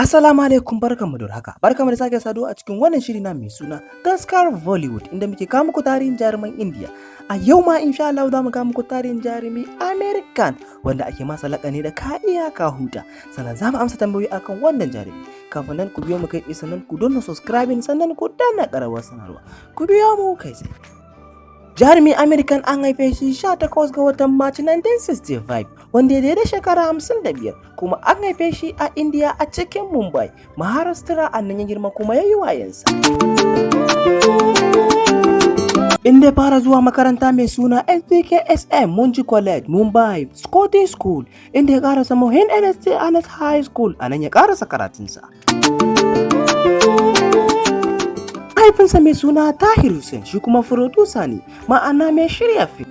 Assalamu alaikum, barkanmu da haka. Barkanmu da sake saduwa a cikin wannan shiri na mai suna Taskar Bollywood, inda muke kawo muku tarihin jaruman India. A yau ma, insha Allah, za mu kawo muku tarihin jarumi Aamir Khan, wanda ake masa lakani da Ka Iya Ka Huta. Sannan za mu amsa tambayoyi akan wannan jarumi. Kafin nan, ku biyo mu kai tsaye, sannan ku danna subscribing, sannan ku danna ƙararrawar sanarwa. Ku biyo mu kai tsaye. Jarumi Aamir Khan an haife shi 18 ga watan March 1965, wanda ya daidai shekara 55, kuma an haife shi a India, a cikin Mumbai, Maharashtra. A nan ya girma kuma ya yi wayansa. Inda ya fara zuwa makaranta mai suna SBKSM Munji College, Mumbai, Scottish School, inda ya karasa Mohin NST Anas High School, a nan ya karasa karatunsa. Mahaifinsa mai suna Tahir Hussein shi kuma furodusa ne, ma'ana mai shirya fim.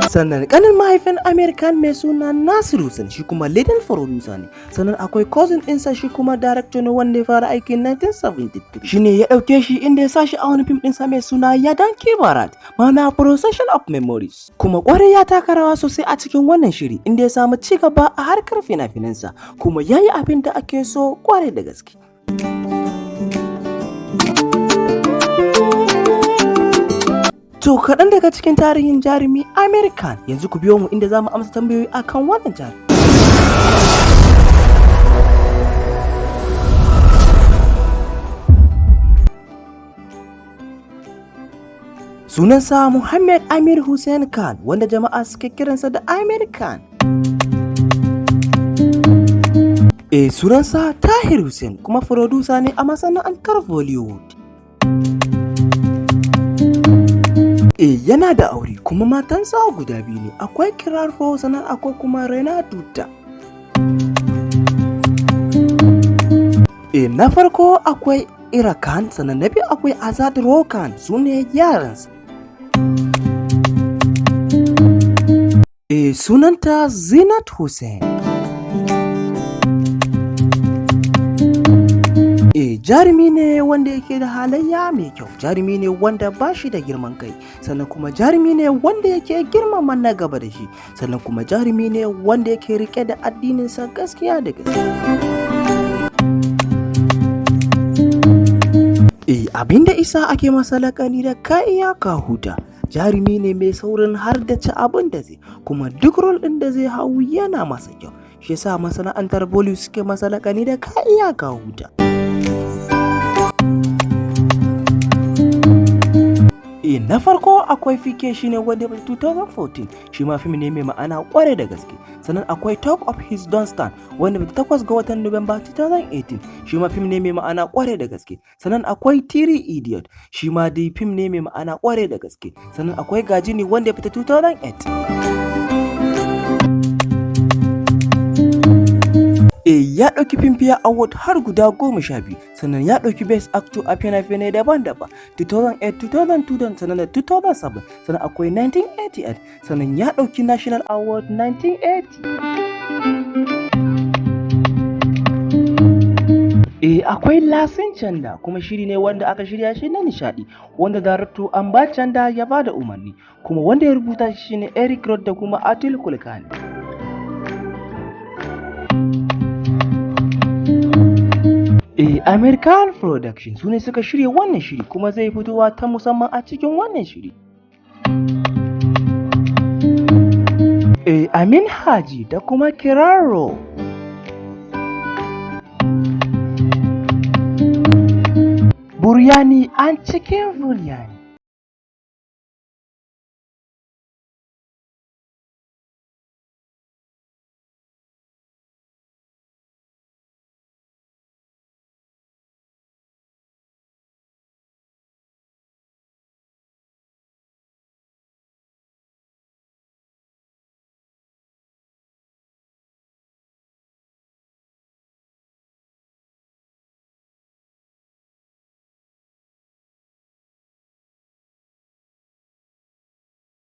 Sannan kanin mahaifin Aamir Khan mai suna Nasir Hussain shi kuma leading producer ne. Sannan akwai cousin ɗinsa, shi kuma director ne wanda ya fara aikin 1973. Shi ne ya ɗauke shi, inda ya sa shi a wani fim ɗinsa mai suna Yaadon Ki Baaraat, ma'ana Procession of Memories. Kuma ƙwarai ya taka rawa sosai a cikin wannan shiri, inda ya samu ci gaba a harkar fina-finansa, kuma ya yi abin da ake so ƙwarai da gaske. To, kaɗan daga cikin tarihin jarumi Aamir Khan. Yanzu ku biyo mu inda za mu amsa tambayoyi akan wannan jarumi. Sunansa Muhammad Amir Hussein Khan, wanda jama'a suke kiransa da Aamir Khan. E, sunansa Tahir Hussein, kuma furodusa ne a masana'antar Bollywood. E, yana da aure, kuma matansa guda biyu ne, akwai Kiraro, sannan akwai kuma Rena Dutta. E, na farko akwai Ira Khan, sannan na biyu akwai Azad Khan, su ne yaransa. E, sunanta Zinat Hussein. E, jarumi ne wanda yake da halayya mai kyau, jarumi ne wanda ba shi da girman kai, sannan kuma jarumi ne wanda yake girmama na gaba da shi, sannan kuma jarumi ne wanda yake rike da addininsa gaskiya da gaskiya. E, abinda isa ake masa lakani da Ka Iya Ka Huta, jarumi ne mai saurin har da ci abin da zai, kuma duk role ɗin da zai hau yana masa kyau. Shi yasa masana'antar Bollywood suke masa lakani da Ka Iya Ka Huta. E, na farko akwai PK, shine wanda ya 2014, shi ma fim ne mai ma'ana kware da gaske. Sannan akwai Thugs of Hindostan, wanda 8 ga watan Nuwamba 2018, shi ma fim ne mai ma'ana kware da gaske. Sannan akwai Three Idiot, shi ma dai fim ne mai ma'ana kware da gaske. Sannan akwai Ghajini, wanda ya fita 2008. E, ya ɗauki Filmfare Award har guda 12, sannan ya ɗauki Best Actor a fina-finai daban-daban 2008, 2002, sannan da 2007, sannan akwai 1988, sannan ya ɗauki National Award 1980. E, akwai Lasin Chanda, kuma shiri ne wanda aka shirya shi na nishadi, wanda darakto Amba Chanda ya bada umarni, kuma wanda ya rubuta shi shine Eric Roth da kuma Atul Kulkarni. E, American Production su ne suka shirya wannan shiri, kuma zai fitowa ta musamman a cikin wannan shiri. E, Amin Haji da kuma Kiraro. Biryani and Chicken Biryani.